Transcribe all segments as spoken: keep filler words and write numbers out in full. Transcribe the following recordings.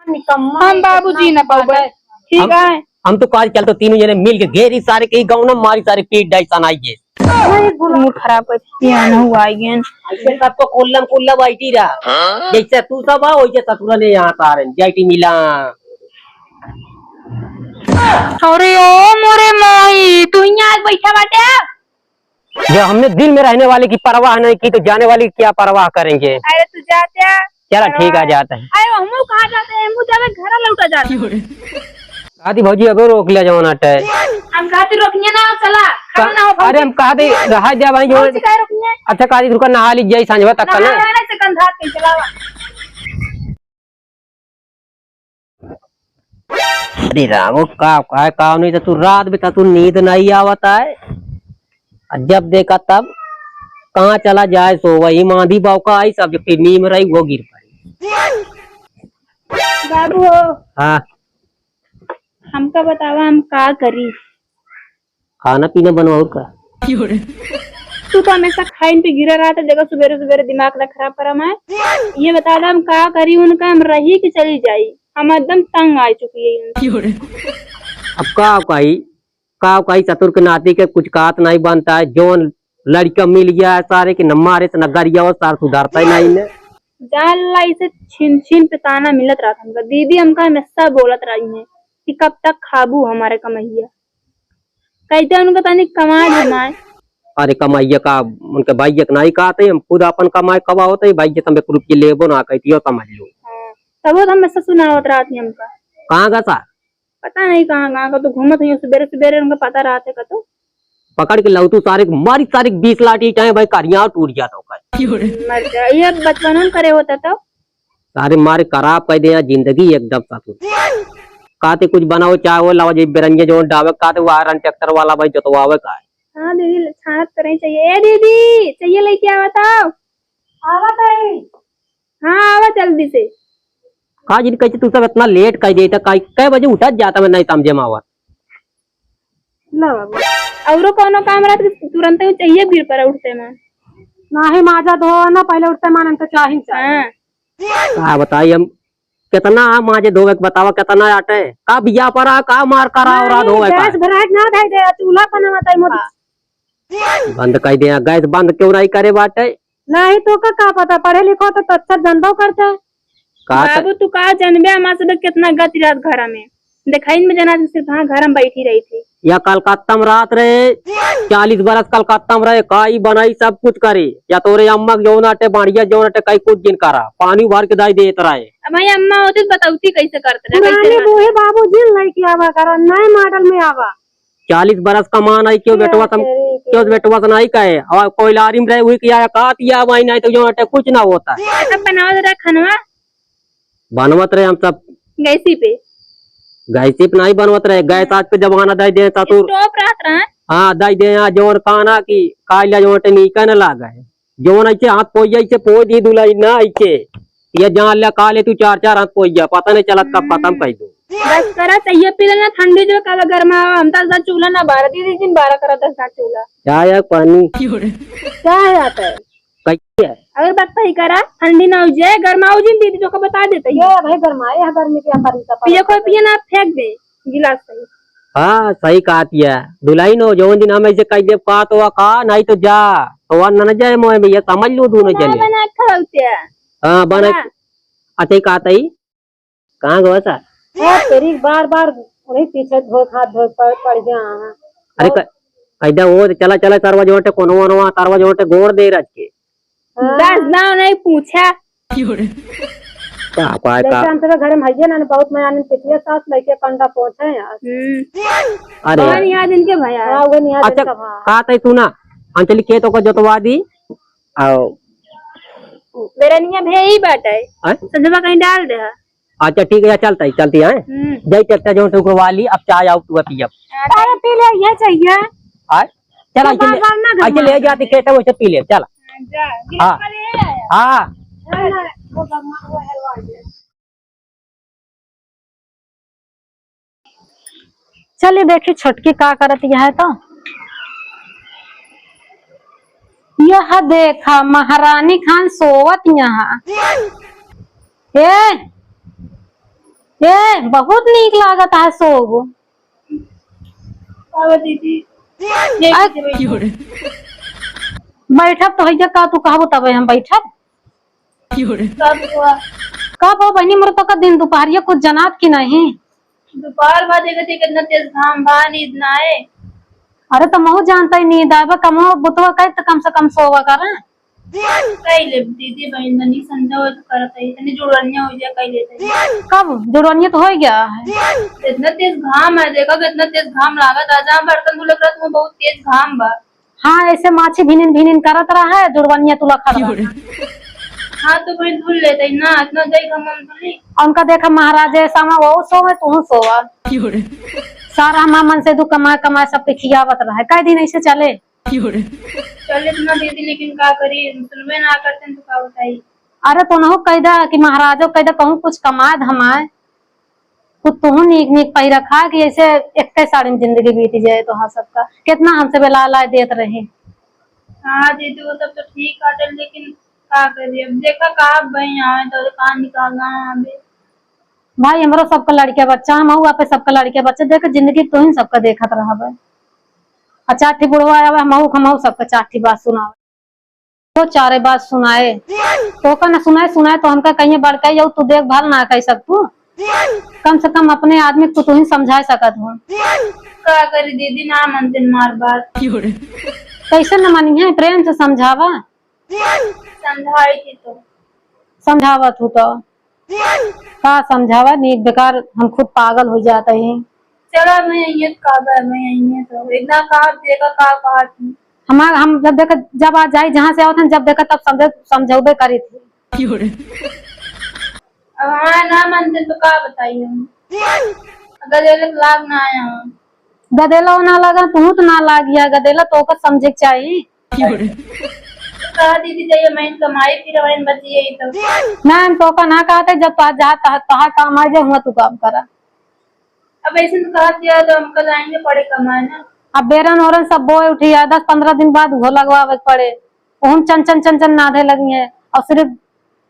निकम्मा हम है, बाबूजी कितना न पावे। ठीक हम, है। हम तो काल चलतो तीनों जने मिल के घेरी सारे के गाँव ना मारी सारे पीट डाई सनाई के। अरे, मूड खराब कर दिया ना हुआ आइगेन। ऐसे सब तो कोल्लम कोल्ला बैठी रहा। हाँ? जैसे तू सब आओ, वैसे ससुरा ने यहाँ तारे, जाइटी मिला। अरे ओ मोरे माई, तू यहाँ आज बैठा बाटे? जो हमने दिल में रहने वाले की परवाह नहीं की, तो जाने वाले की क्या परवाह करेंगे? अरे तू जाते हैं। चला, ठीक है, जाते हैं। अरे हमू कहाँ जाते हैं? हमू जावे घर लौटा जाते हैं। आती भौजी, अबे रोक ले जवन अटे। हम कहती रोकनिया ना, चला, खड़ा ना हो भौजी। अरे हम कहती रहा जा भाई, जो भौजी काहे रोकनिया? अच्छा कहती रुका, नहा ली जाई, सांझवा तक का ना। नहा लेने से गंधा के चलावा। अरे रामो, का, का, का नहीं तो तू रात बिता तू नींद नहीं आवत है। और जब देखा तब कहाँ चला जाए सो, वही मांदी बाव का आई, सब जो फिर नींद में रही, वो गिर पड़ी। बाबू हो। हाँ। हमका बतावा, हम का करी? खाना पीना बनवाओ का? तू तो हमेशा खाइन पे गिरा रहा था, देखो सुबेरे सुबेरे दिमाग ना खराब करा मैं। ये बता दे, हम का करी उनका, हम रही कि चली जाई? हम एकदम तंग आ चुकी है उनसे। अब का कही, का कही, चतुर के नाती के कुछ कहत नहीं बनता है। जौन लड़का मिल गया है सारे के, न मारे से न गरिया हो, सार सुधरता ही नहीं ने। जान ला इसे छीन छीन पे ताना मिलत रहा था हमका, दीदी हमका हमेशा बोलत रही है कि कब तक खाबू हमारे कमैया। कहते उनका तनी कमा धमाए। अरे कमाइए का, उनके भाई एक नाई कहते, हम खुद अपन कमाए कबा होते, भाई ये तम एक रुपये लेबो ना कहती हो, समझ लो। हाँ, तब वो तो हमेशा सुनावत रहती हमका। कहाँ का सा? पता नहीं कहाँ कहाँ का तो घूमत हुई, सुबेरे सुबेरे उनका पता रहते का तो। पकड़ के लौटू सारे के मारी, सारे के बीस लाठी चाहे भाई करिया टूट जाता होगा। मर जा, ये बचपन में करे होता तो। सारे मारे खराब कर दे यार जिंदगी एकदम ससुर। काते कुछ बनाओ चाहे वो लावा जी बेरंगे जो डावे काते वो आयरन ट्रैक्टर वाला भाई जोतवावे का है। हाँ दीदी, छानत तो नहीं चाहिए। ए दीदी, चाहिए लेके आवा तो। आवा ताई। हाँ, आवा जल्दी से। का जिन कैसे तू सब इतना लेट कर देता, का कै बजे उठत जाता मैं नहीं समझे में आवत। ला बाबू। औरो कौनो काम रहत कि तुरंत ही चाहिए गिर पर उठते में। नाही माजा धो ना, पहले उठते मान हमके चाही, चाही। हाँ। का बताई हम, कितना माजे धोवे के बतावा, कितना आटे, का बिया परा, का मार करा और नाही, धोवे का। गैस भराट ना धई दे, चूल्हा पर ना बताई मोदी। हाँ। बंद कर दे, गैस बंद क्यों नहीं करे बाटे? नाही तो का, का पता, पढ़े लिखो तो, तो अच्छा जानबो करता। का त- बाबू, तू का जानबे, हमार सब कितना गति रहत घर में। देखाइन में जना सिर्फ हाँ घर में बैठी रही थी। या कलकत्ता में रहत रहे, चालीस बरस कलकत्ता में रहे, काई बनाई सब कुछ करे। या तोरे अम्मा के जौन आटे, बढ़िया जौन आटे, काई कुछ जिन करा, पानी भर के दाई देत रहे। अब भाई अम्मा होती तो बतौती कैसे करते रहे, कैसे पुराने ना। बूढ़े बाबू जिन लइके आवा करा, नए मॉडल में आवा। चालीस बरस का मान आई, क्यों ए बेटवा सम-, तेरी के। क्यों बेटवा से नहीं कहे? और कोई लारी में रहे हुई किया, का दिया भाई, नहीं तो जो आटे कुछ ना होता। सब बनावत रहे खनवा। बनवत रहे हम सब। गैसी पे। गैसी पे नहीं बनवत रहे, गैस आज के जमाना दे दे ससुर। स्टोव रहत रहे। हाँ, दे दे यहाँ जोन खाना की, काई ला जोन टे नीका न लागे। जोन ऐसे हाथ पोइया, ऐसे पोइ दी दुलाई ना ऐसे। ये जान ले, का ले तू चार चार हाथ पोइया, पता नहीं चलत कब खत्म कर दो। बस करा, चाहिए पी लेना, ठंडी जो कब गर्मा, हम तो ऐसा चूल्हा ना बारा, दीदी जिन बारा करा था ऐसा चूल्हा। चाय या पानी? चाय आता है। कैसे है? अगर बात सही करा, ठंडी ना हो जाए, गर्मा हो जिन दीदी जो को बता देते हैं। ये भाई गर्मा, ये गर्मी की हम बारी का पिए कोई पिए ना, फेंक दे गिलास सही। हाँ, सही कहत या। दुलहिन हो, जौन दिन हम ऐसे कह देब का तो वा का, नहीं तो जा। तो वा न जाए मोए भैया, समझ लो दोनों बना, जने। बना खा होते हैं। हाँ, बना। बना। अच्छा, ही कहत ही। कहाँ गवा सा? ए, तेरी बार बार उन्हीं पीछे धोए हाथ धोए पड़, पड़ गया। हाँ। अरे बहुत क-, कैदा वो चला, चला, सरवा जोटे, कोनो वनवा, सरवा जोटे, गोड़ दे रज के। हाँ। दस दाव नहीं पूछा। का, का, जैसे का? हम तेरे घर में हइये ना, बहुत मया आनंद पिछले सास लेके कंडा पहुंचे यार। हम्म। अरे कौन यार। याद इनके भैया? हाँ, वो नहीं याद अच्छा, इनका, हाँ। का तै सुना, अंजलि के तो को जोतवा दी, आओ। बेरनिया भे ही बाटे। हैं? संजवा कहीं डाल दे हा। अच्छा, ठीक है, चलता ही, चलती है। हम्म। जाई ट्रैक्टर जो ठुकवा ली, अब चाय आओ, तू पियब। हाँ, चाय पी ले, ये चाहिए। आय? चल, तो ऐसे बार ले, बार ना ऐसे ले घुमा। जाती, खेत है, वैसे पी ले, चल। हाँ, जा, गिफ्ट हाँ। वाले हैं। हाँ। हाँ, वो गम्मा, वो हलवा दे। चलिए देखी छोटकी का करत यह है तो। यह देखा महारानी खान सोवत यहाँ। ए, ए, बहुत नीक लागत है सोब। का बा दीदी? ये आ, कैसे बैठी? बैठब तो हइया का, तू कहबो तबे हम बैठब। कब हुआ? कब हो बहिनी, मोर तो का दिन दुपहरिया कुछ जनात कि नहीं? दोपहर बाद देखत ही कितना तेज घाम बा, नींद ना आए। अरे तो महू जानता ही नींद आए बा, कमो बुतवा कहे तो कम से कम सोवा कर। कई ले दीदी बहिन, तनी संझा हो तो करत है, तनी जुड़वनिया हो जाए, कई लेते हैं। कब? जुड़वनिया तो हो गया है। इतना तेज घाम है, देखा कितना तेज घाम लागत। आज हम बर्तन धुलक रहा, तुम्हें बहुत तेज घाम बा। हाँ, ऐसे माछी भिनिन भिनिन करत रहा है, जुड़वनिया तुला खा रहा है। हाँ, तो कोई धुल लेते ही ना, इतना देर हम, हम धुली। और उनका देखा महाराज ऐसा में वो सोवे, तू सोवा। सारा हमार मन से दुख कमाए कमाए सबके खियावत रहा है, कई दिन ऐसे चले। चले तो ना दीदी, लेकिन का करी, सुनबे ना करते हैं तो का बताई। अरे तो नहु कह दा कि महाराजो कह दा कहूँ कुछ कमाए धमाए। खुद तुहू नीक नीक पहिरा खा कि ऐसे एक्के साड़ी में जिंदगी बीत जाए। तो हाँ, सबका कितना हमसे बेला लाए देत रहे। हाँ दीदी, वो सब तो ठीक हटे, लेकिन का करी, अब देखा का बहिन आवे तो का निकालना है अभी। भाई, हमरो सबका लड़के बच्चा, हम आपे सबका लड़के बच्चा, देख जिंदगी तुहिन सबका देखत रहबे। आ चार ठी बुढ़वा आवे, हमहू हमहू सबका चार ठी बात सुनावे। तो चारे बात सुनाए, तोका ना सुनाए, सुनाए तो हमका कहिए बड़का, यौ तू देखभाल ना कर सकतू। कम से कम अपने आदमी को तू ही समझा सकत हो। का करी दीदी, ना मनते मार बात। कैसे न मानी है, प्रेम से समझावा। समझाई थी तो। समझावत हूँ तो। का समझावा, नीक बेकार हम खुद पागल हो जात ही। चला, मैं यही का बा, मैं यही तो। इतना कहा, देखा का कहा थी। हमार, हम जब देखा, जब आ जाई, जहाँ से आवत हन, जब देखा, तब समझ-, समझौबे करी थी। अब हमार ना मनते तो का बताई हम। गदेले के लाग ना आया हम। गदेला ना लगा, तू तो ना लागिया, गदेला तो ओकर समझे के चाही। कहा दीदी, जाइए, मैं कमाई, फिर वहीं बचिए ही तो। ना, हम तोका ना कहते, जब तो जा, तहा, तहा काम आ जाए, हुआ तू काम करा। अब ऐसे तो कहा दिया, तो हम कल आएंगे पड़े कमाए ना। अब बेरन ओरन सब बोए उठी है, दस पन्द्रह दिन बाद उहो लगवावे के पड़े, ओहम चन चन चन चन नाधे लगी है। और सिर्फ,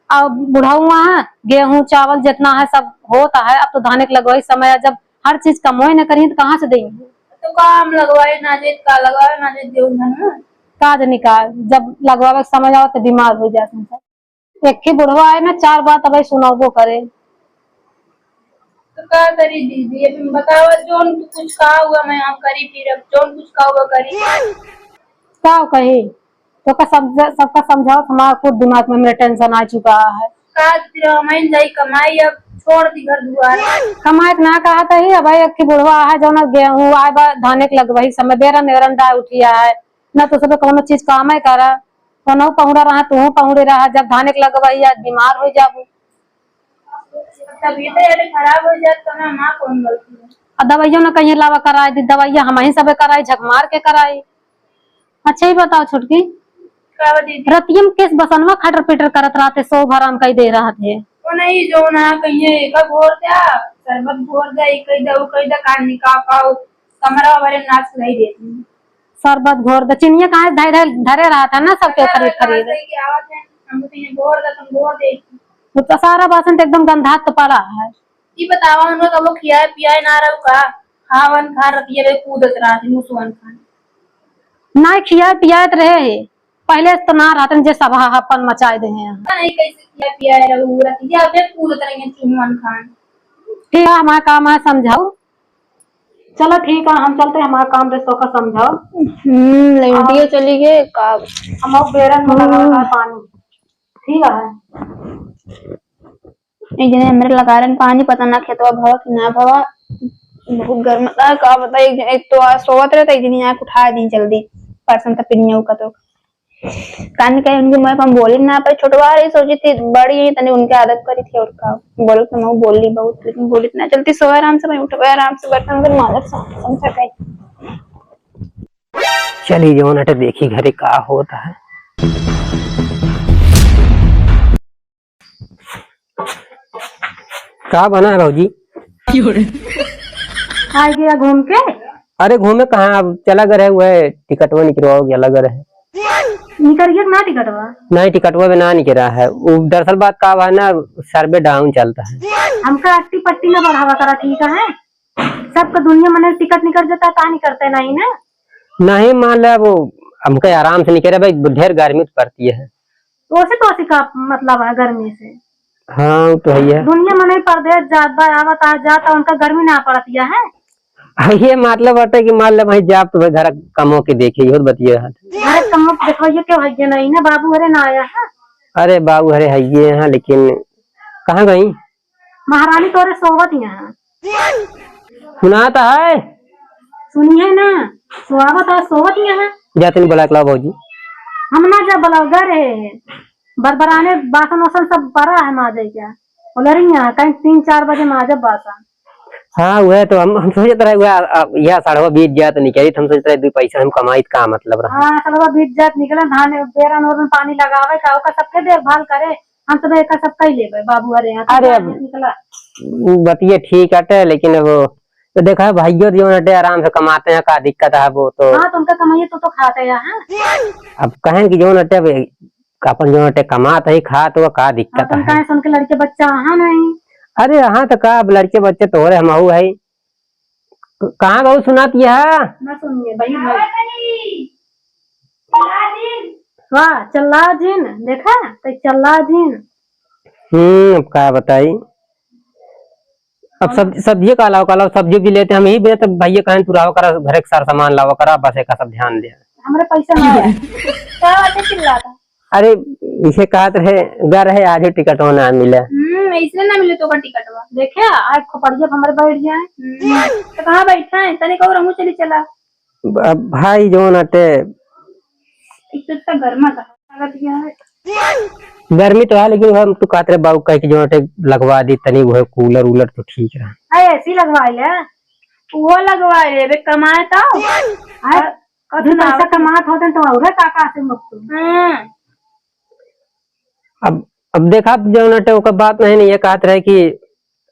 और बुढ़ऊ वहाँ गेहूं चावल जितना है सब होता है। अब तो धाने के लगवाई समय है, जब हर चीज कमोए न करी तो कहाँ से देंगे? तो काम लगवाए ना जे, का लगवाए ना जे, देऊ धन में। का जनी का, जब लगवावे के समय आओ तो बीमार हो जाते हैं सब। एक ही बुढ़वा आए ना, चार बात अब सुनाबो करे। तो का करी दीदी, अब हम बतावा, जोन कुछ का हुआ मैं हम करी, फिर अब जोन कुछ का हुआ करी। का कही, तो का समझ-, सबका समझावत हमारा खुद दिमाग में मेरे टेंशन आ चुका है। का फिर हम जाई कमाई, अब छोड़ दी घर दुआर। कमाए के ना कहा तो ही, अब एक ही बुढ़वा है, जो ना गेहूं आए बा, धाने के लगवाई समय बेरन एरन डाय उठिया है, ना तो सब कौनो चीज काम है करा। कौनो पहुड़ा रहा, तू पहुड़े रहा, जब धाने के लगवाई आज बीमार हो जाबू। तबीयत अरे खराब हो जात तो ना, माँ कौन गलती है? आ दवाइयों ना कहीं लावा कराए दी, दवाइया हम ही सबे कराई, झक मार के कराई। अच्छा ही बताओ छोटकी, का बा दीदी? रतिया में केस बसनवा खटर पिटर करत रहते, सो भराम कई दे रहत है। वो नहीं, जो ना कहिए का घोर द्या, शरबत घोर द्या, ई कई द्या, वो कई द्या, कान निकाल का, कमरा भरे नाच नहीं देती। शरबत घोर द्या, चिनिया कहाँ धरे, धरे, धरे रहत है ना सबके खरीद खरीद। हमको तो ये घोर द्या, तुम घोर दे। वो तो सारा बासन तो एकदम गंधात तो पड़ा है। ई बतावा, उनको कबो खियाए पियाए ना रहू का? खावन खा रतिया बे कूदत रहती मुसवन खान। ना खियाए पियाए तो रहे है, पहले से तो ना रहतन जे सब हाहापन मचाए दे हैं। पता नहीं कैसे खियाए पियाए रहू, रतिया बे कूदत रही चुहवन खान। ठीक है, हमारा काम है समझाओ। चलो ठीक है, हम चलते हैं, हमारा काम रे, सोका समझाओ। हम्म, लौटियो हाँ। चली गए का? हम अब बेरन में लगा रखा है पानी। ठीक है। एक जने हमरे लगा रहे पानी, पता ना खेतवा भवा कि ना भवा, बहुत गर्म था, का पता। एक, एक तो आज सोवत रहे, तो एक जने आके उठा दी जल्दी, परसन का पिनिया का तो। कान कहे उनके मुँह पर हम बोले ना पाए, छोटवा रही, सोची थी बड़ी है, तनी उनके आदत करी थी, और का बोल तो मैं बोल ली बहुत, लेकिन बोली इतना जल्दी सोए आराम से, मैं उठवे आराम से, बर्तन उर्तन माजब, समझा कहीं। चली जवन हटे, देखी घरे का होता है। का बना है भौजी? आ गया घूम के। अरे घूमे कहाँ, अब चला गए है, वह टिकटवा निकलवाओ, चला गए है। निकरिए के ना टिकटवा? नहीं, टिकटवा भी ना निकरा है। वो दरअसल बात का बा ना, सर्वे डाउन चलता है। हमका अट्टी पट्टी ना बढ़ावा करा, ठीक है? सबका दुनिया मने टिकट निकल जाता, ता निकलते नहीं ना। नहीं, मान ले, वो हमके आराम से निकरे भाई, ढेर गर्मी तो पड़ती है। तो उसे तो उसी का मतलब है गर्मी से। हाँ, वो तो है ही है। दुनिया मने परदेश जात बा, आवत आ जात, उनका गर्मी ना पड़ती है। हाँ, ये मतलब बाटे कि मान ले भाई, जाब तो भाई घर कमो के देखे, इहो तो बतिया है। घर कमो के देखो, ये क्यों है, ये नहीं ना, बाबू हरे ना आया है। अरे, बाबू हरे है ये यहाँ, लेकिन कहाँ गई? महारानी तोरे सोवत यहाँ। सुनात है? सुनी है ना, सोवत है, सोवत यहाँ। जा तनी बुला के लाओ भौजी। हम ना जा बुलाओ, घर है। बरबराने बासन ओसन सब पड़ा है माजे का। बोले रही यहाँ कहीं तीन चार बजे माजे बासन। हाँ, वह तो हम, हम सोचत रहे, वह, अब यह साढ़वा बीत जात निकली, तो हम सोचत रहे, दो पैसा हम कमाई, तो का मतलब रहा? हाँ, साढ़वा बीत जात निकले, धान बेरन ओरन पानी लगावे का, ओका सबके देखभाल करे, हम सब एका सब कई लेबे, बाबू हरे यहाँ, अरे, अब निकला। बतिये ठीक हटे, लेकिन अब तो देखा, भाइयों जो हटे आराम से कमाते हैं, का दिक्कत है वो तो? हाँ, तो उनका कमाइए तो, तो खाते हैं, हाँ। अब कहें कि जो हटे, अब अपन जो हटे कमात है, खात हुआ, का दिक्कत अपन है? कहें सुन के लड़के बच्चा हाँ नहीं। अरे हाँ, तो का, अब लड़के बच्चे तोहरे हमहू है। क-, कहाँ गऊ सुनात यह? ना सुनिए भाई, भाई। वाह, चल्ला जिन, देखा? तो चल्ला जिन। हम्म, अब का बताई? अब सब, सब्जी का अलावा, का अलावा सब्जी भी लेते हम ही बे, तब भैया कहें, "तू रहो करा, घरे के सारा सामान लावा करा, बस एका सब ध्यान दे।" हमरे पैसा ना आया। का बात है चिल्लाता? अरे, इसे कहत रहे, गर है, आज टिकटवा ना मिले। हम्म, इसलिए ना मिले तो का टिकटवा। देखे, आज खोपड़िया पे हमरे बैठ जाए। हम्म, तो कहाँ बैठा है? तने कहूँ रहूँ, चली चला। अब भाई जौन हटे। एक तो इतना गर्मा का हालत यह है। गर्मी तो है, लेकिन हम तो कहत रहे बाबू कह के जौन हटे लगवा दी तनी, वो कूलर वूलर तो ठीक रहा। हाँ, एसी लगवा ले। वो लगवा ले, बे कमाए तो। हाँ, और कौन दो पैसा कमात होते तो और का का से मुक्त। हाँ। अब, अब देखा, अब जौन हटे ओकर बात नहीं, नहीं, ये कहत रहे कि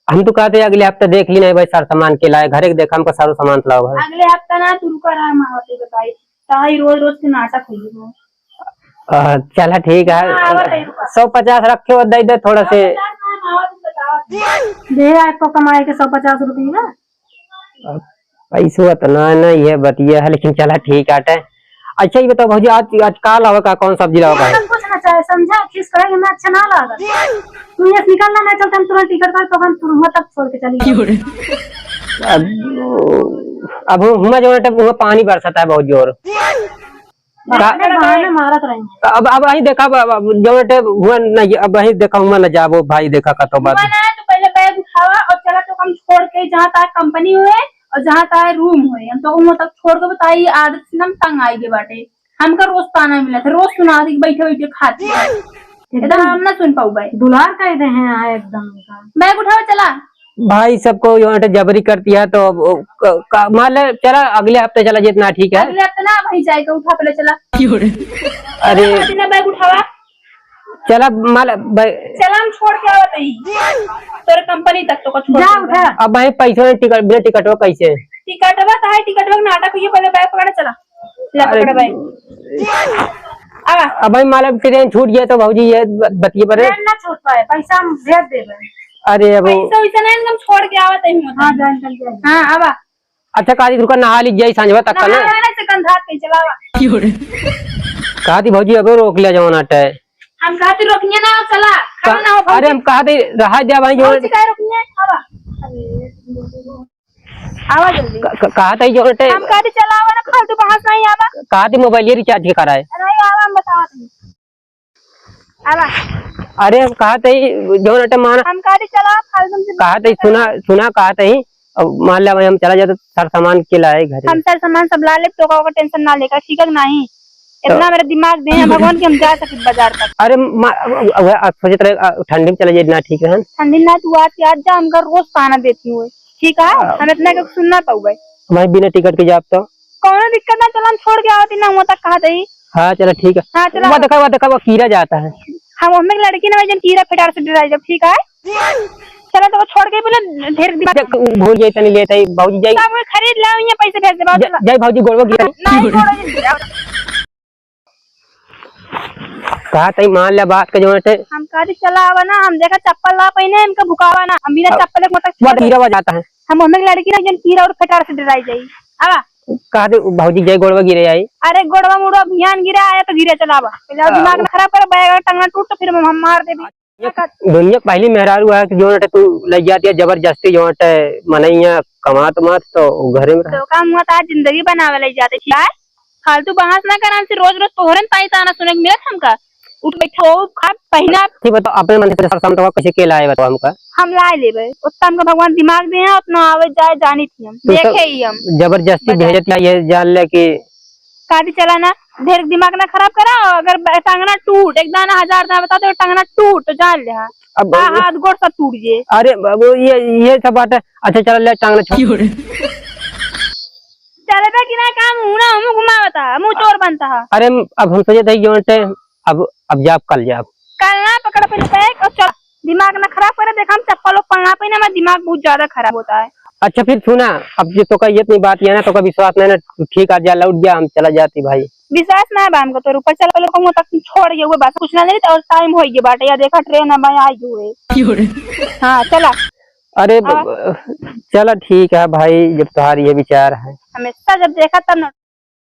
हम तो कहते अगले हफ्ते देख ली नहीं भाई, सारा सामान के लाए, घरे के देखा हमका सारा सामान लाओ है। अगले हफ्ता ना, तू रुका रहा, माँ होते बताई, ताई रोज रोज के नाटक होई है। अ, चला ठीक है, हाँ, आवत है, रुका। सौ पचास रखे हो, दे दे थोड़ा से। सौ पचास ना, माँ होते बताओ। दे आपको कमाए के सौ पचास रुपये ना। अब पैसो इतना नहीं है, बतिया है, लेकिन चला ठीक आटे। अच्छा, ये बताओ भौजी, आज, आज का लावा का, कौन सब्जी लावा का है? हम कुछ ना चाहे, समझा, खीस करे में अच्छा ना लागत। तू यहाँ से निकलना नहीं चलता, हम तुरंत टिकट कर, तो हम तुरंत तक छोड़ के चली गई। अब, अब हुआ जो है, हुआ पानी बरसता है बहुत जोर। बहाने, का- बहाने मारत रही। अब, अब वही देखा, अब, अब जो बेटे हुआ न, अब वही देखा हुआ न जाबो भाई, देखा का तो बात। हुआ ना, तो पहले बैग उठावा और चला तो हम छोड़ के जहाँ तक कंपनी हुए और जहाँ तक रूम हुए, हम तो उहाँ तक छोड़ के बताई, आदत से हम तंग आई गए बाटे। हमका रोज ताना मिला था, रोज सुना दी बैठे बैठे खाती है। एकदम हम ना सुन पाऊ भाई। दुलार कह दे हैं यहाँ एकदम का। बैग उठावा चला। भाई सबको यहाँ पे जबरी करती है तो अब, क-, क-, मान ले चला अगले हफ्ते चला जितना ठीक है। अगले हफ्ते ना भाई जाएगा उठा पहले चला। क्यों रे? अरे। अगले हफ्ते ना बैग उठावा। चला मान ले बै- चला हम छोड़ के आवत ही। तोरे कंपनी तक तो का छोड़ जा के उठा। अब भाई पैसों में टिकट, बिना टिकटवा कैसे? टिकटवा तो है, टिकटवा के नाटक हुई है, पहले बैग पकड़ा चला। ले अरे। पकड़ भाई। आवा। अब भाई मान ले ट्रेन छूट जाए तो भौजी ये ब-, बतिये पड़े। ट्रेन ना छूट पाए, पैसा हम भेज देबे। अरे अब पैसा वैसा नहीं, हम छोड़ के आवत ही। हाँ, जाए, चल जाए। हाँ, आवा। अच्छा, काजी रुका, नहा ली जाई, सांझवा तक का ना। नहा लेने से कंधा के चलावा। क्यों रे? काजी भौजी अब रोक लिया जवाना टे। हम कहते रोकनिया ना, चला। खड़ा ना हो, अरे भौजी। हम कहते रहा जा भाई, जो भौजी काहे रोकनिया? आवा। आवा जल्दी। क-, क-, कहा था जो हटे हम कहते चला आवा ना, फालतू बहस नहीं आवा। कहा थी मोबाइल ये रिचार्ज के कराए। नहीं आवा, हम बतावा तुम। आवा। अरे हम कहा थे जो हटे माना। हम कहते चला, फालतू से कहा थे सुना, सुना कहा थे। अब मान लिया भाई हम चला जाते सर सामान के लाए घरे। हम सर सामान सब ला ले, तो का टेंशन ना लेकर, ठीक है कि नहीं? तो इतना मेरा दिमाग दे हैं भगवान कि हम जा सके बाजार तक। अरे मा-, अब, अब, अब सोचत रहे, अ, ठंडी में चला जाए ना, ठीक रहे। ठंडी ना, तू आज के आज जा, हमका रोज ताना देती हुए। ठीक है, हाँ। हम इतना के सुनना पाऊ भाई। भाई बिना टिकट के जाब तो? कौनो दिक्कत ना, चला हम छोड़ के आवत ही ना, हुआ तक कहा दई। हाँ, चला ठीक है। हाँ, चला। वो देखा, वो देखा, वो कीरा जाता है। हम हमें लड़की ना भाई, जन कीरा फिटार से डराई जब, ठीक है? चला तो छोड़ के बोले, ढेर दिमाग देख, भूल जाई तनी लेत है, भौजी जाई। सब कोई खरीद लाओ, ये पैसे भेज दे, बाबू, जा-, चला। जाई भौजी गोड़वा गिरा। नहीं, छोड़ो, ये गिरा। अब कहा तई मान ले बात के जौन टे। हम कहा दी चला आवा ना, हम देखा चप्पल ना पहिने, इनका भुकावा ना, हम बिना अब चप्पल के मोटर वो हीरा बजाता है। हम हमें लड़की ना जन कीड़ा और खटार से डराई जाई। आवा। कहा दे भौजी जय गोड़वा गिरे आई। अरे गोड़वा मुड़वा भियान गिरा आया तो गिरे चलावा। पहले आ, दिमाग ना खराब कर, बैग टंगना टूट तो फिर हम मार देबी। ये दुनिया के पहली मेहरारू है कि जौन टे तू लइ जाती है जबरदस्ती जौन टे मनइया कमात मात तो घरे में रह। तो का मुँह ता जिंदगी बनावे लइ जाते छी। आय? फालतू बहस ना कर हमसे, रोज रोज तोहरे न ताई ताना सुने के मिलत हमका। उठ बैठा हो, खा, पहिना। ठीक बताओ, अपने मन से सर सामान तो कैसे के लाए बताओ हमका? हम लाए लेबे, उतना हमका भगवान दिमाग दे हैं, उतना आवे जाए जानी थी हम, तू सब देखे ही हम। जबरदस्ती बता। भेजत ना, ये जान ले कि काटी चला ना, ढेर दिमाग ना खराब करा, अगर ब-, टांगना टूट, एक दाना हजार दाना बता दे, टांगना टूट, तो जान ले, हाँ। अब आ, हाथ गोड़ सब टूट जे। अरे, अब ये, ये सब बात है। अच्छा, चला ले, टांगना छोड़। चले बे कि ना काम हुना, हमू घुमावता, हमू चोर बनता है। अरे, अब हम सोचे थे, जौन टे, अब, अब जाब, कल जाब। कल ना पकड़ पहले बैग और चल, दिमाग ना खराब करे, देख हम चप्पल उप्पल ना पहने, हमारा दिमाग बहुत ज्यादा खराब होता है। अच्छा फिर सुना, अब जो तोका ये इतनी बात ये ना, तोका विश्वास नहीं ना, तू ठीक आ जा, लौट जा, हम चला जाती भाई। विश्वास ना बा हमको, तोर ऊपर चल पहले कहूँ तक छोड़ गए हुए, बस कुछ ना लेते और टाइम हो गया बाटे, या देखा ट्रेन अब आई हुए। क्यों रे? हाँ, चला। अरे ब-, हाँ। चला ठीक है भाई, जब तुम्हारी ये विचार है। हमेशा जब देखा तब ना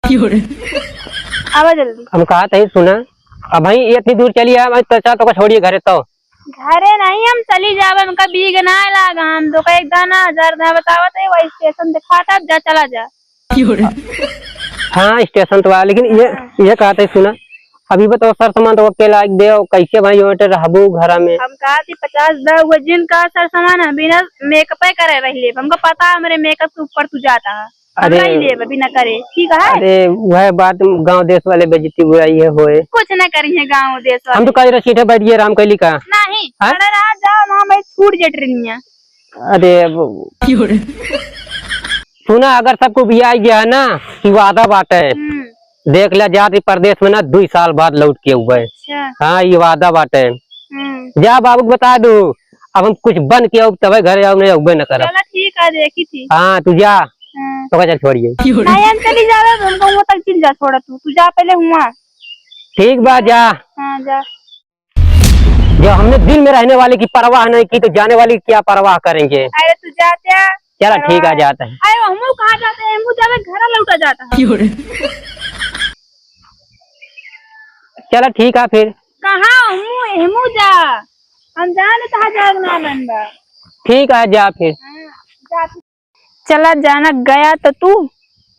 क्यों रे? आवा जल्दी। हम कहा तही सुना, अब भाई ये इतनी दूर चली है, भाई तो चल, तोका छोड़िए घरे तो। घरे नहीं, हम चली जावे, हमका बीग ना लागा, हम तो एक दाना हजार दाना बतावत है, वही स्टेशन दिखाता, जा चला जा। क्यों रे? हाँ, स्टेशन तो आया, लेकिन ये, हाँ। ये कहा तही सुना, अभी बताओ सर सामान तो के लाग दे, और कैसे भाई जौन टे रहबू घरा में? हम कहा थी पचास दा हुआ जिन का सर सामान, हम बिना मेकअप करे रह ले, हमको पता है हमरे मेकअप के ऊपर तू जाता है। अरे, हमरा ही लेब, अभी ना करे, ठीक है? अरे, वह बात गांव देश वाले बेइज्जती बुराई है होए। कुछ ना करी है गांव देश वाले। हम तो कह रहे सीटे बैठ गए, आराम कैली का? नहीं, हाँ? खड़ा रहा, जाओ, वहाँ मैं छूट जे ट्रेनिया। अरे, अब क्यों रे? सुना, अगर सबको भी आ गया है ना कि वादा बात है, हम्म। देख ले, जात ही परदेश में ना, दुई साल बाद लौट के हुए। अच्छा। हाँ, ये वादा बाटे। हम्म। जा बाबू के बता दू, अब हम कुछ बन के आऊ तबे घरे आऊ, नहीं अउबे न करब। चला ठीक है, देखी थी। हाँ, तू जा। हाँ। तो चल छोड़िए। नहीं, हम चली जावे, हमको वो तक चिल जा, छोड़ा तू, तू जा पहले हुआ। ठीक बा, जा। हाँ, जा। जो हमने दिल में रहने वाले की परवाह नहीं की, तो जाने वाले की क्या परवाह करेंगे? अरे तू जा, जा। चला, ठीक है, जाते हैं। अरे, हमू कहाँ जाते हैं? हमू जावे, घर लौटा जाता है। क्यों रे? चला, ठीक है फिर। कहाँ हमू, हमू जा? हम जाने कहाँ जाए ना मन बा। ठीक है, जा फिर। हाँ, जा फिर। चला, जाना गया तो तू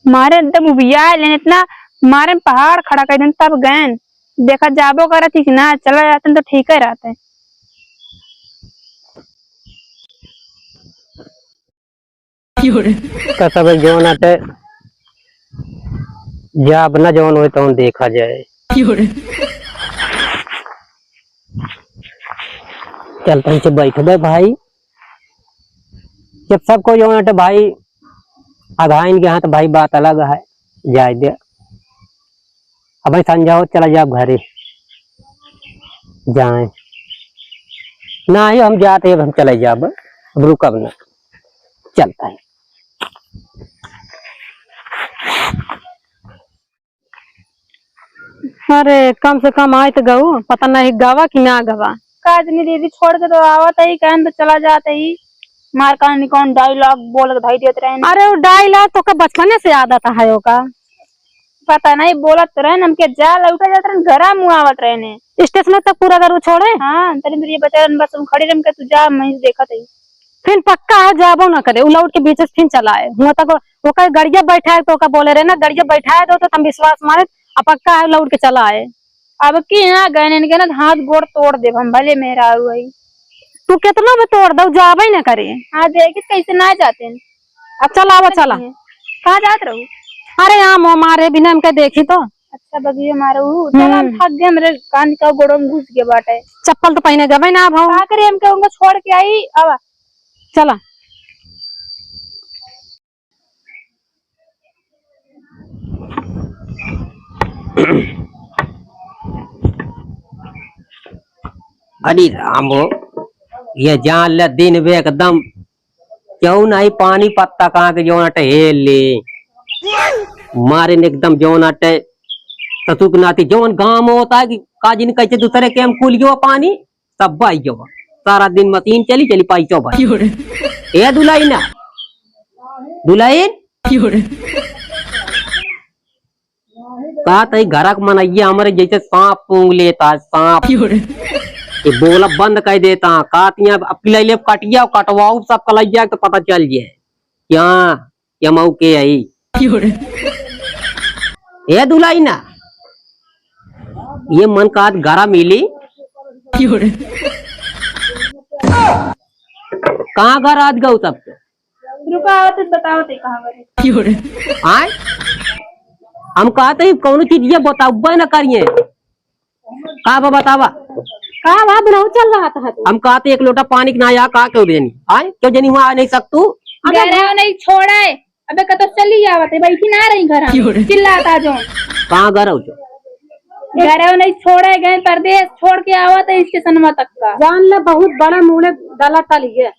मारे एकदम उबिया लेन, इतना मारे में पहाड़ खड़ा कर देन, तब गएन। देखा जाबो करत ही कि ना, चला जाते तो ठीक है रहते। का सब एक जौन आटे, जा अपना जौन होए तौन देखा जाए। चल, तनी से बैठबे भाई, जब सब कोई जौन आटे भाई, अघाइन के हाथ भाई बात अलग है, जाए दे। अब भाई संझा हो, चला जाब घरे। जाए। नाही, हम जाते, अब हम चले जाब। अब रुकब ना। चलता है। अरे, कम से कम आए तो गऊ, पता नहीं गवा कि ना गवा। का जनी दीदी, छोड़ के तो आवत ही, कहन तो चला जात ही। मार कहानी कौन dialogue बोल के धई देत रहे। अरे, वो dialogue तो का बचपने से आदत है ओका। पता नहीं, बोलत तो रहन, हमके जा लौटा जात रहन, घरा मुँह आवत रहने। स्टेशन तक पूरा घर छोड़े? हाँ, तनी दूर ये बचा रहन, बस हम खड़ी रहन के तू जा, मैं देखत हई। फिर पक्का है, जाबो ना करे, उ लौट के बीच से फिर चला आए। हुआ तक ओकर गड़िया बैठाए तो ओका बोले रहे ना, गड़िया बैठाए दो तो तुम विश्वास मारे, अब पक्का है, लौट के चला आए। अब की ना गए, इनके ना हाथ गोड़ तोड़ देब हम, भले मेहरारू है। तू कितना भी तोड़ दो, जाबे ना करे। हाँ, देखिस कैसे ना जाते हैं। अब चल, आवा, चला। कहाँ जात रहू? अरे, आम वाम मारे बिना हमके देखी तो। अच्छा, बगिये मारे हू। चल, हम हम्म। थक गए, हमरे कान का गोड़ों में घुस गए बाटे। चप्पल तो पहिने गबे ना भाव। का करे, हमके उनका छोड़ के आई, आवा। चला। अरे राम हो, ये जान ले दिन बे एकदम क्यों नहीं पानी पत्ता कहाँ के जौन अटे हेल ले। मारे ने एकदम जौन अटे ससुर के नाती जौन गाँव में होता है कि का जिन कैसे दूसरे के हम कुल गयो पानी, सब बह गयो। सारा दिन मशीन चली, चली पाई चौ भाई। ए दुलहिन, दुलहिन, का तई घरक मनइया हमरे जैसे साँप सूंघ लेता है, साँप। ये बोला बंद कर देता, का तिया अब किलाई ले कटिया, कटवाऊ सब कलैया के तो पता चल जाए। क्या, क्या मऊ के आई? ए दुलहिन, ये मन का आज घरा मिली। कहाँ घर आज गऊ सबके? रुका, आवत है, बतावत है कहाँ गए। आय? हम कहते ही कौनो चीज ये बताउबे न करिए। का बा बतावा? का बा, बुढ़ऊ चल रहा था तू। हम कहते एक लोटा पानी के ना आया, का क्यों देनी? आय? क्यों जनी हुआ आ नहीं सकतू? अबे घरे नहीं छोड़े। अबे कतो चली आवत है, बैठी ना रही घर में। चिल्लाता जो। कहाँ घर हो जो? घरे नहीं छोड़े, गए परदेस, छोड़ के आवत है स्टेशनवा तक का। जान ले बहुत बड़ा मुड़े डाला तलिए।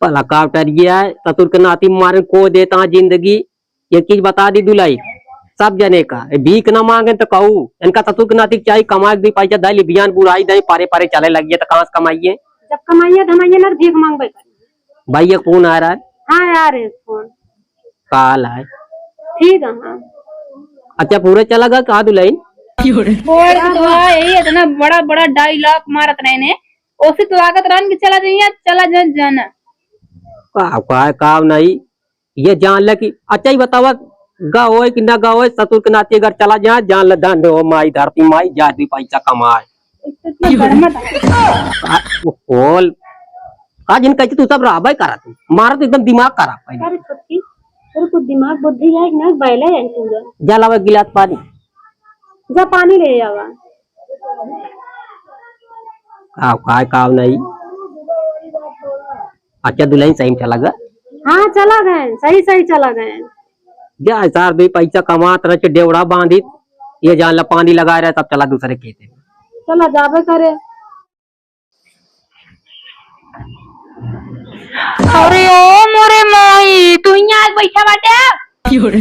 पलका उतर गया है, ससुर के नाती मारे को देता जिंदगी। ये चीज बता दी दुलहिन, सब जने का, ए, भीख ना मांगे तो कहू, इनका ससुर के नाती के चाही कमाए के, दुई पैसा दे ली, बियान बुढ़ाई दे, पारे पारे चले लगिए तो कहाँ से कमाइए? जब कमाइए धमाइए ना तो भीख मांगबे करिए। भाई, ये फोन आ रहा है। हाँ, आ रहे हैं फोन। काल है। ठीक है, हाँ। अच्छा, पूरे चला गया का दुलहिन? छोड़ दो, यही इतना बड़ा बड़ा डायलॉग मारत रहे ने, ओसे तो लागत रहन कि चला जाइए, चला जा, जाना। का, का, का नहीं, ये जान ले कि, अच्छा ही बतावा, गा होए कि ना गा होए, ससुर के नाती अगर चला जाए, जान ले धन हो माई धरती माई, जा दी पैसा कमाए। इतना बड़ा मत आ, वो खोल। का जिन कहते तू सब रहबे करा तू। मारा तो एकदम दिमाग खराब है। अरे छोटकी, तेरे कुछ दिमाग बुद्धि है कि ना? बैले है पूरा। जा लावा एक गिलास पानी। जा पानी ले आवा। काव, काय काव नहीं। अच्छा, दुलहिन सही में चला गए? हाँ, चला गए, सही, सही चला गए। जा, सार दुई पैसा कमात रहे, डेवड़ा बांधित, ये जान ला पानी लगा रहे, तब चला दूसरे खेते में। चला जाबे करे। अरे ओ मोरे माई, तू हियां आके बैठा बाटे? क्यों रे?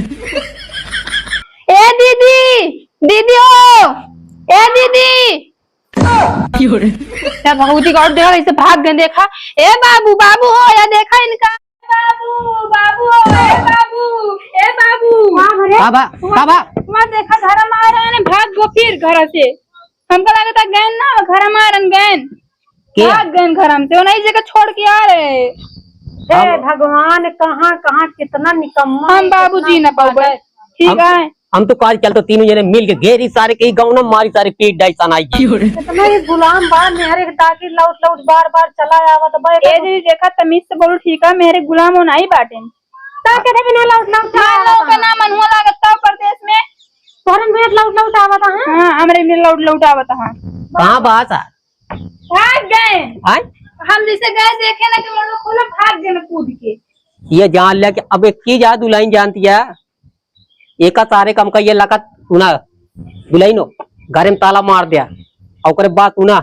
ए दीदी, दीदी हो, ए दीदी। क्यों रे? या भगवती का और देखा, कैसे भाग गए, देखा। ए बाबू, बाबू हो, या देखा इनका। बाबू, बाबू हो, ए बाबू, ए बाबू। का बा? का बा? वहाँ देखा, घर में आ रहे हैं, भाग गो फिर घर से। हमका लगता गैन ना, घर में आ रहे गैन। के? भाग गैन घर में से, वो नहीं जगह छोड़ के आ रहे। हे हम भगवान, कहाँ, कहाँ कितना निकम्मा हम है, बाबूजी कितना न पावे। पागल। ठीक हम, है। हम तो काल चलतो तीनों जने मिल के घेरी सारे के गाँव ना मारी सारे पीट डाई सनाई के। कितना ये गुलाम बा, मेहरे के दागी लौट लौट बार बार चला आवत बा। ए दीदी देखा तमीज से बोलू, ठीक है, मेहरे गुलाम हो नहीं बाटेन। तो के देबे ना लौट लौट ना आवत लोग के है। ना मनहुआ लागत तो परदेस में। तोहरे में लौट लौट आवत है। हाँ, हमरे में लौट लौट आवत है। कहाँ बा सा? भाग गए। आय? हम जैसे गए देखे ना कि मोटरसाइकिल खोला, भाग गए कूद के। ये जान लिया कि अब एक चीज है, दुलहिन जानती है, एका सारे काम का ये लगा सुना, दुलहिन हो, घर में ताला मार दिया, और ओकरे बाद सुना,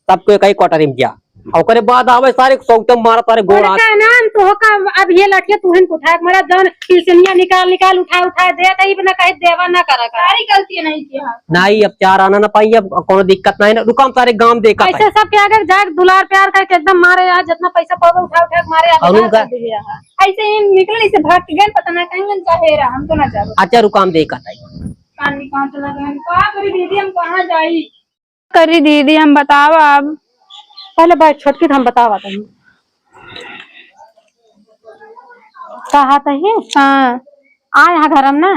सबको एक ही क्वार्टर में जा, और ओकरे बाद आवे सारे सौतम मारा सारे गोड़ हाथ। बड़का नाम तो होका, अब ये लठिया तुहन को उठाए, मरा जौन किसनिया निकाल निकाल उठा उठा दे, तई बिना कहे देवा ना करा कर। सारी गलती नहीं किया। नहीं, अब चार आना ना पाई, अब कोनो दिक्कत नहीं ना, रुका हम सारे गांव देखा ऐसे पाई। सबके आगे जाके दुलार प्यार करके एकदम मारे यार, जितना पैसा पावे उठा उठा के मारे यार, और उनका कर दिया है। ऐसे ही निकले, इसे भाग के गए, पता ना कहीं गए, चाहे रहा, हम तो ना जाओ। अच्छा, रुका, हम देखा था। पानी कहाँ चला गया? का करी दीदी, हम कहाँ जाई? करी दीदी, हम बतावा अब। पहले बैठ छोटकी, तो हम बतावा तनी। कहा तही? हाँ। आ यहाँ घर में ना?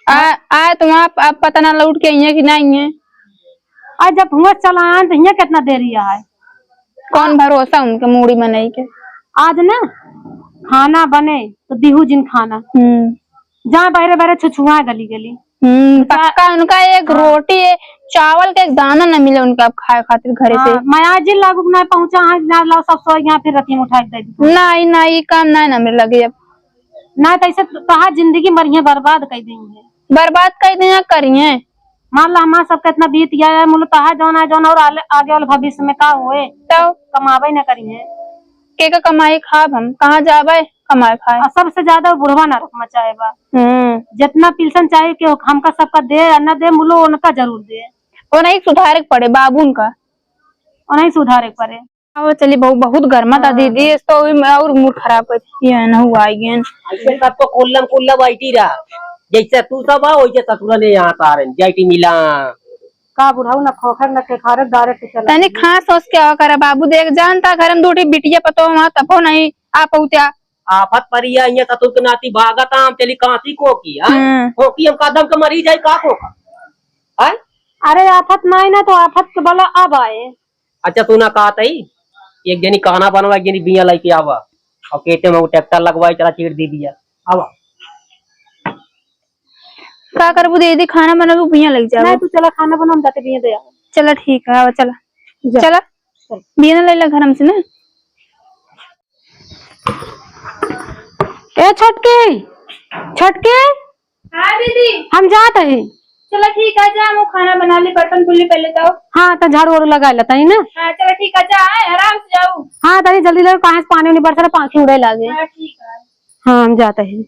आ, आ तो वहाँ प-, अब पता ना लौट के आइए कि नहीं है। आज जब हुआ चला आन तो हियाँ कितना देरी है। कौन भरोसा उनके मूड़ी मनई के। आज ना खाना बने तो दिहू जिन खाना। हम्म। जहाँ बहरे बहरे छुछुआ गली गली। हम्म, पक्का उनका एक हाँ। रोटी, चावल के एक दाना न मिले उनका अब खाए खातिर घरे से। हाँ, मैं आज जिन लागू ना पहुँचा, हाँ, ना लाओ सब सो यहाँ फिर रतिया उठा के दे दी। नहीं, नहीं, ये काम नहीं ना मेरे लगे अब। ना तो ऐसे कहा जिंदगी मरिए बर्बाद कर देंगे। बर्बाद कर देंगे, करिए। मान ला, हमार सबके इतना बीत गया है, मुल तहा जौन है, जौन और आले, आगे वाले भविष्य में का होए, तो? कमावे न करिए। के का कमाई खाब हम, कहाँ जाबे कमाए खाए? और सबसे ज्यादा बुढ़वा नरक मचाए बा। हम्म। जितना पिलसन चाहे कि हमका सबका दे या ना दे, मुलो उनका जरूर दे। वो नहीं सुधारे के पड़े बाबू उनका। वो नहीं सुधारे के पड़े। अब चली बहू, बहुत गर्मा था हाँ। दीदी, इस तो अभी मैं और मूड खराब कर दिया है ना, हुआ आई गेन। ऐसे तब तो कुल्लम कुल्ला बैठी रहा, जैसे तू सब आ वैसे ससुरा ने यहाँ तारन जाइटी मिला। का बुढ़ाऊ न खोखर न केखारे डारे के चला। तनी खास सोच के आवा करा बाबू, देख जानता घर में दो ठी बिटिया पतो वहाँ तबो नहीं आ पहुँचा। आफत परिया इहाँ ससुर के नाती भागत आम चली कांसी को की, हाँ? हम्म। को की हम कदम के मरी जाए का को का? हाँ? अरे आफत नहीं ना तो आफत के बला अब आए। अच्छा सुना का तई, एक जनी खाना बनवा, एक जनी बिया लेके आवा और खेते में वो ट्रैक्टर लगवाए चला चीड़ दी बिया। आवा। का करबू दीदी, खाना बनाबू बिया लग जाबू। नहीं तू चला खाना बना, हम जाते बिया दे आवा। चला ठीक है, आवा चला। जा। चला। चल। बिया ना ले ला घर हमसे ना। ए छोटकी, छोटकी। हाँ दीदी। हम जात ही। चला ठीक है, जा हम खाना बना ली, बर्तन धुल ली पहले तो। हाँ तो झाड़ू वाड़ू लगा लेता ही ना। हाँ चला ठीक है, जा आए, आराम से जाऊ। हाँ तनी जल्दी ले, कहाँ से पानी उनी बरसा, पाखी उड़े लागे। हाँ ठीक है। हाँ हम जात ही।